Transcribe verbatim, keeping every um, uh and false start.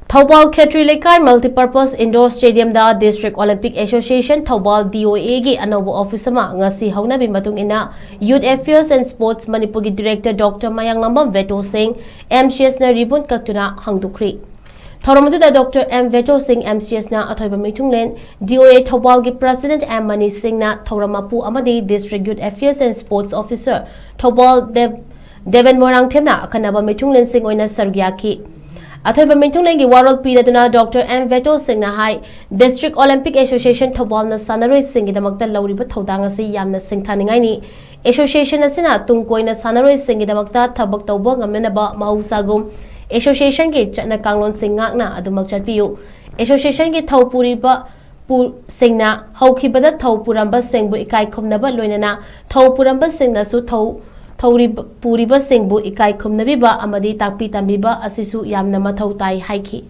ꯊꯧꯕꯥꯜ ꯈꯦꯇ꯭ꯔꯤ ꯂꯩꯀꯥꯏ Multipurpose Indoor Stadiumꯗ District Olympic Association Thoubal DOAꯒꯤ ꯑꯅꯧꯕ office ꯑꯃ ꯉꯁꯤ ꯍꯧꯅꯕꯤ ꯃꯇꯨꯡ ꯏꯟꯅ Youth Affairs and Sports ꯃꯅꯤꯄꯨꯔꯒꯤ Director Doctor ꯃꯌꯥꯡꯂꯥꯡꯕꯝ ꯕꯦꯇꯣ ꯁꯤꯡ MCSꯅ ribbon ꯀꯛꯇꯨꯅ ꯍꯥꯡꯗꯣꯛꯈ꯭ꯔꯤ꯫ ꯊꯧꯔꯝ ꯑꯗꯨꯗ Doctor M ꯕꯦꯇꯣ ꯁꯤꯡ MCSꯅ ꯑꯊꯣꯏꯕ ꯃꯤꯊꯨꯡꯂꯦꯟ DOA ꯊꯧꯕꯥꯜꯒꯤ President M ꯃꯅꯤ ꯁꯤꯡꯅ ꯊꯧꯔꯝ ꯃꯄꯨ ꯑꯃꯗꯤ District Youth Affairs and Sports Officer Thoubal ꯗꯦꯕ ꯗꯦꯕꯦꯟ ꯃꯣꯏꯔꯥꯡꯊꯦꯝꯅ ꯑꯈꯟꯅꯕ ꯃꯤꯊꯨꯡꯂꯦꯟꯁꯤꯡ ꯑꯣꯏꯅ ꯁꯔꯨꯛ ꯌꯥꯈꯤ꯫ ꯑꯊꯣꯏꯕ ꯃꯤꯊꯨꯡꯂꯦꯟꯒꯤ ꯋꯥꯔꯣꯜ ꯄꯤꯔꯗꯨꯅ Doctor M ꯕꯦꯇꯣ ꯁꯤꯡꯅ ꯍꯥꯏ, District Olympic Association ꯊꯧꯕꯥꯜꯅ ꯁꯥꯟꯅꯔꯣꯏꯁꯤꯡꯒꯤꯗꯃꯛꯇ ꯂꯧꯔꯤꯕ ꯊꯧꯗꯥꯡ ꯑꯁꯤ ꯌꯥꯝꯅ ꯁꯤꯡꯊꯥꯅꯤꯡꯉꯥꯏꯅꯤ꯫ Association ꯑꯁꯤꯅ ꯇꯨꯡ ꯀꯣꯏꯅ ꯁꯥꯟꯅꯔꯣꯏꯁꯤꯡꯒꯤꯗꯃꯛꯇ ꯊꯕꯛ ꯇꯧꯕ ꯉꯝꯅꯅꯕ ꯃꯍꯧꯁꯥꯒꯨꯝ Associationꯒꯤ ꯆꯠꯅ ꯀꯥꯡꯂꯣꯟꯁꯤꯡ ꯉꯥꯛꯅ ꯑꯗꯨꯃꯛ ꯆꯠꯄꯤꯌꯨ꯫ Associationꯒꯤ ꯊꯧ ꯄꯨꯔꯤꯕ ꯄꯨ-, ꯁꯤꯡꯅ ꯍꯧꯈꯤꯕꯗ ꯊꯧ ꯄꯨꯔꯝꯕꯁꯤꯡꯕꯨ ꯏꯀꯥꯏ ꯈꯨꯝꯅꯕ ꯂꯣꯏꯅꯅ ꯊꯧ ꯄꯨꯔꯝꯕꯁꯤꯡꯅꯁꯨ ꯊꯧ, ꯊꯧꯔꯤꯕ, ꯄꯨꯔꯤꯕꯁꯤꯡꯕꯨ ꯏꯀꯥꯏ ꯈꯨꯝꯅꯕꯤꯕ ꯑꯃꯗꯤ ꯇꯥꯛꯄꯤ ꯇꯝꯕꯤꯕ ꯑꯁꯤꯁꯨ ꯌꯥꯝꯅ ꯃꯊꯧ ꯇꯥꯏ ꯍꯥꯏꯈꯤ꯫